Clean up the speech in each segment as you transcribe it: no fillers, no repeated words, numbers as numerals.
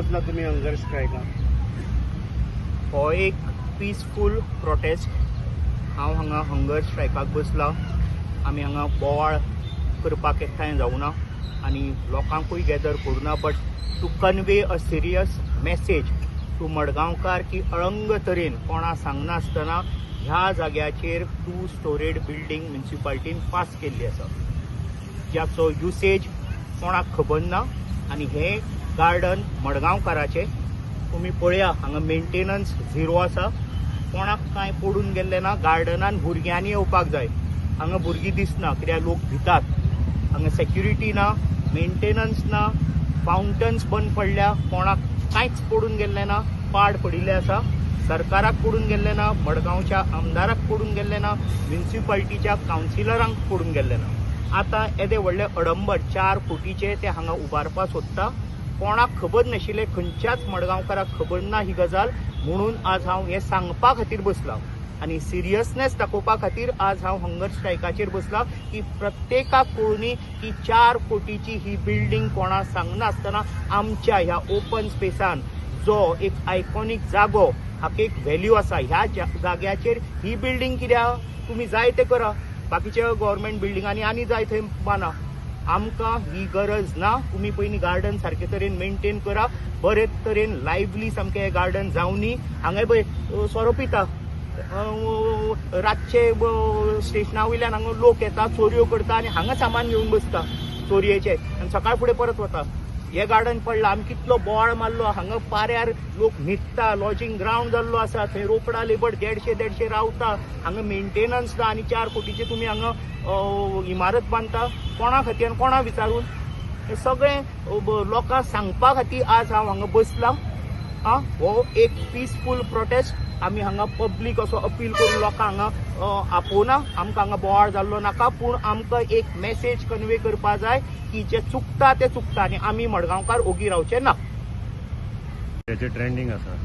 बसला तुमी हंगर स्ट्रायकाक? हो एक पिसफूल प्रोटेस्ट. हांव हांगा हंगर स्ट्रायकाक बसला. आमी हांगा बोवाळ करपाक एकठांय जावना आनी लोकांकूय गॅदर करुना, but to convey a serious message to Madgaonkar की अळंग तरेन कोणा सांगनासतना ह्या जाग्याचेर टू स्टोरेड बिल्डींग म्युन्सिपाल्टीन पास केल्ली आसा, ज्याचो युसेज कोणाक खबर ना. आनी हें गार्डन मडगांवकाराचें. तुमी पळया, हांगा मेंटेनन्स झिरो आसा. कोणाक कांय पडून गेल्लें ना. गार्डनान भुरग्यांनी येवपाक जाय, हांगा भुरगीं दिसना कित्याक लोक भितात. हांगा सेक्युरिटी ना, मेंटेनन्स ना, फावंटन्स बंद पडल्या. कोणाक कांयच पडून गेल्लें ना, पाड पडिल्लें आसा. सरकाराक पडून गेल्लें ना, मडगांवच्या आमदाराक पडून गेल्लें ना, म्युन्सिपाल्टीच्या कावन्सिलरांक पडून गेल्लें ना. आतां येदे व्हडले अडंबर 4 कोटीचे ते हांगा उबारपाक सोदता. कोणाक खबर नाशिल्लें, खंयच्याच मडगांवकाराक खबर ना ही गजाल. म्हणून आज हांव हें सांगपा खातीर बसलां आनी सिरियसनेस दाखोवपा खातीर आज हांव हंगर स्ट्रायकाचेर बसलां की प्रत्येकाक कळुनी की 4 कोटीची ही बिल्डींग कोणा सांगनासतना आमच्या ह्या ओपन स्पेसान, जो एक आयकॉनीक जागो, हाका एक व्हॅल्यू आसा, ह्या जाग्याचेर ही बिल्डींग कित्याक? तुमी जाय ते करा, बाकीच्या गव्हर्मेंट बिल्डिंगांनी आनी जाय थंय बांदा. आमकां ही गरज ना. तुमी पयलीं गार्डन सारके तरेन मेंटेन करा, बरे तरेन लायवली सामकें हें गार्डन जावनी. हांगा पळय, सोरो पिता रातचे. स्टेशना वयल्यान हांगा लोक येता, चोरयो करता आनी हांगा सामान घेवन बसता चोरयेचे आनी सकाळ फुडें परत वता. हे गार्डन पडलां. आमी कितलो बोवाळ मारलो. हांगा पाऱ्यार लोक न्हिदता, लॉजींग ग्रावंड जाल्लो आसा. थंय रोकडा लेबर देडशे देडशे रावता. हांगा मेंटेनन्स ना आनी 4 कोटीचे तुमी हांगा इमारत बांदता. कोणा खातीर आनी कोणा विचारून? हे सगळें लोकांक सांगपा खातीर आज हांव हांगा बसलां. आं, हो एक पिसफूल प्रोटेस्ट. आमी हांगा पब्लीक असो अपील करून लोकांक हांगा आपोवना. आमकां हांगा बोवाळ जाल्लो नाका, पूण आमकां एक मेसेज कन्वे करपा जाय की जे चुकता ते चुकता आनी आमी मडगांवकार ओगी रावचे ना. तेचे ट्रेंडींग आसा.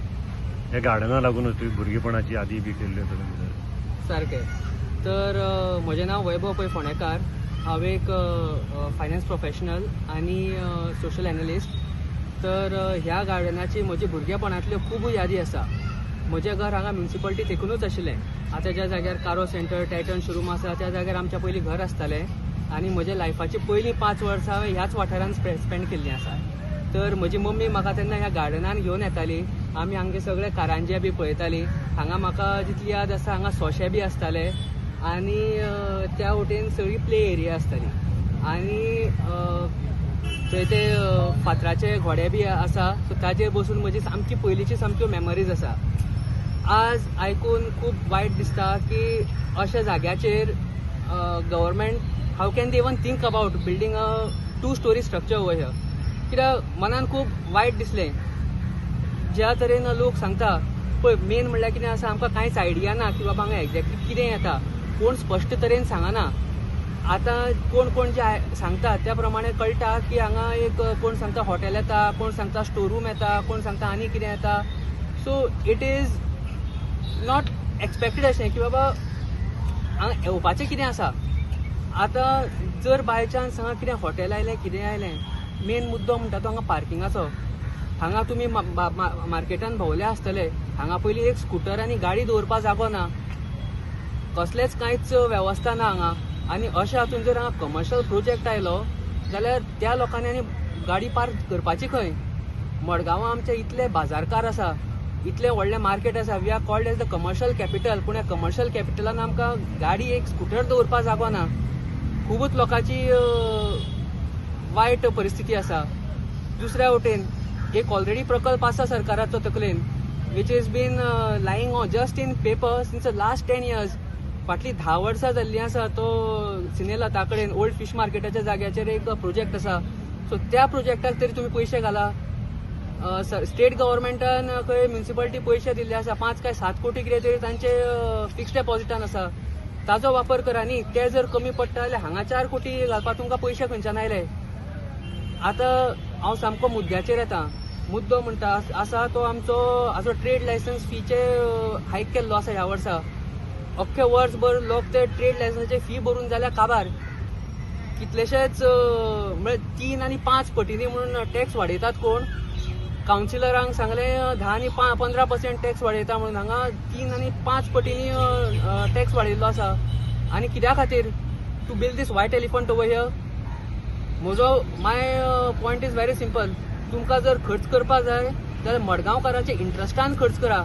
हे गार्डना लागूनच तुवें भुरगेपणाची यादी बी केल्ल्यो तुवें भितर. सारकें. तर म्हजें नांव वैभव पै फोंडेकार. हांव एक फायनान्स प्रोफेशनल आनी सोशल एनलिस्ट. तर ह्या गार्डनाची म्हजी भुरगेपणांतल्यो खूब यादी आसा. म्हजें घर हांगा म्युन्सिपाल्टी तेकूनच आशिल्लें. आतां ज्या जाग्यार कारो सेंटर, टायटन शोरूम आसा, त्या जाग्यार आमच्या पयलीं घर आसतालें आनी म्हज्या लायफाची पयलीं 5 वर्सां हांवें ह्याच वाठारांत स्पेंड केल्लीं आसा. तर म्हजी मम्मी म्हाका तेन्ना ह्या गार्डनान घेवन येताली. आमी हांगे सगळे कारंजे बी पळयताली. हांगा म्हाका जितली याद आसा, हांगा सोशे बी आसताले आनी त्या वटेन सगळी प्ले एरिया आसताली आनी थंय ते फातराचे घोडे बी आसा. सो ताजेर बसून म्हजी सामकी पयलींची सामक्यो मेमरीज आसा. आज आयकून खूब वायट दिसता की अशा जाग्याचेर government, how can they even think about building a two storey structure over here? कित्याक मनान खूब वायट दिसलें ज्या तरेन लोक सांगता. पळय, मेन म्हणल्यार कितें आसा, आमकां कांयच आयडिया ना की बाबा हांगा एक्झॅक्टली कितें येता. कोण स्पश्ट तरेन सांगना. आतां कोण कोण जे सांगता त्या प्रमाणे कळटा की हांगा एक कोण सांगता हॉटेल येता, कोण सांगता स्टोर रूम येता, कोण सांगता आनी कितें येता. So it is not expected अशें की बाबा हांगा येवपाचें कितें आसा. आतां जर बाय चान्स हांगा कितें हॉटेल आयलें, कितें आयलें, मेन मुद्दो म्हणटा तो हांगा पार्किंगाचो. हांगा तुमी मार्केटान भोंवले आसतले. हांगा पयलीं एक स्कुटर आनी गाडी दवरपाक जागो ना, कसलेच कांयच वेवस्था ना हांगा. आनी अशें हातून जर हांगा कमर्शियल प्रोजेक्ट आयलो जाल्यार त्या लोकांनी आनी गाडी पार्क करपाची खंय? मडगांवां आमचे इतले बाजारकार आसा, इतलें व्हडलें मार्केट आसा. We are called as the commercial capital, पूण ह्या कमर्शियल कॅपिटलान आमकां गाडी एक स्कुटर दवरपाक जागो ना. खुबूच लोकांची वायट परिस्थिती आसा. दुसऱ्या वटेन एक ऑलरेडी प्रकल्प आसा सरकाराचो तकलेन, which is been lying just in paper since last 10 years. फाटलीं 10 वर्सां जाल्लीं आसा. तो सिनेलता कडेन ओल्ड फीश मार्केटाच्या जाग्याचेर एक प्रोजेक्ट आसा. सो त्या प्रोजेक्टाक तरी तुमी पयशे घाला. स्टेट गव्हर्मेंटान खंय म्युन्सिपालिटी पयशे दिल्ले आसा, 5 काय 7 कोटी कितें तरी तांचे फिक्स डेपॉझिटान आसा. ताजो वापर करा न्ही. ते जर कमी पडटा जाल्यार हांगा 4 कोटी घालपाक तुमकां पयशे खंयच्यान आयले? आतां हांव सामको मुद्द्याचेर येता. मुद्दो म्हणटा आसा तो आमचो हाजो ट्रेड लायसन्स फीचे हायक केल्लो आसा ह्या वर्सा. अख्खे वर्सभर लोक ते ट्रेड लायसन्साचे फी भरून जाल्यार काबार. कितलेशेच म्हळ्यार 3 आनी 5 पटींनी म्हणून टॅक्स वाडयतात कोण. कावन्सिलरांक सांगलें 10 आनी 15% टॅक्स वाडयता म्हणून. हांगा 3 आनी 5 पटींनी टॅक्स वाडयल्लो आसा. आनी कित्या खातीर? To build this white elephant over here. म्हजो my point is very simple. तुमकां जर खर्च करपाक जाय जाल्यार मडगांवकाराच्या इंट्रस्टान खर्च करा.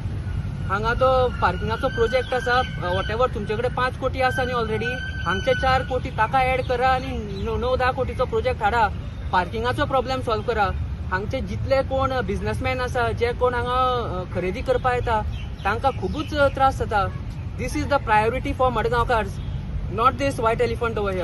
हांगा तो पार्किंगाचो प्रोजेक्ट आसा, what ever तुमचे कडेन 5 कोटी आसा न्ही ऑलरेडी, हांगचे 4 कोटी ताका एड करा आनी 9-10 कोटीचो प्रोजेक्ट हाडा. पार्किंगाचो प्रॉब्लेम सॉल्व करा. हांगचे जितले कोण बिझनसमॅन आसा, जे कोण हांगा खरेदी करपाक येता, तांकां खुबूच त्रास जाता. This is the priority for Madgaonkars, not this white elephant over here.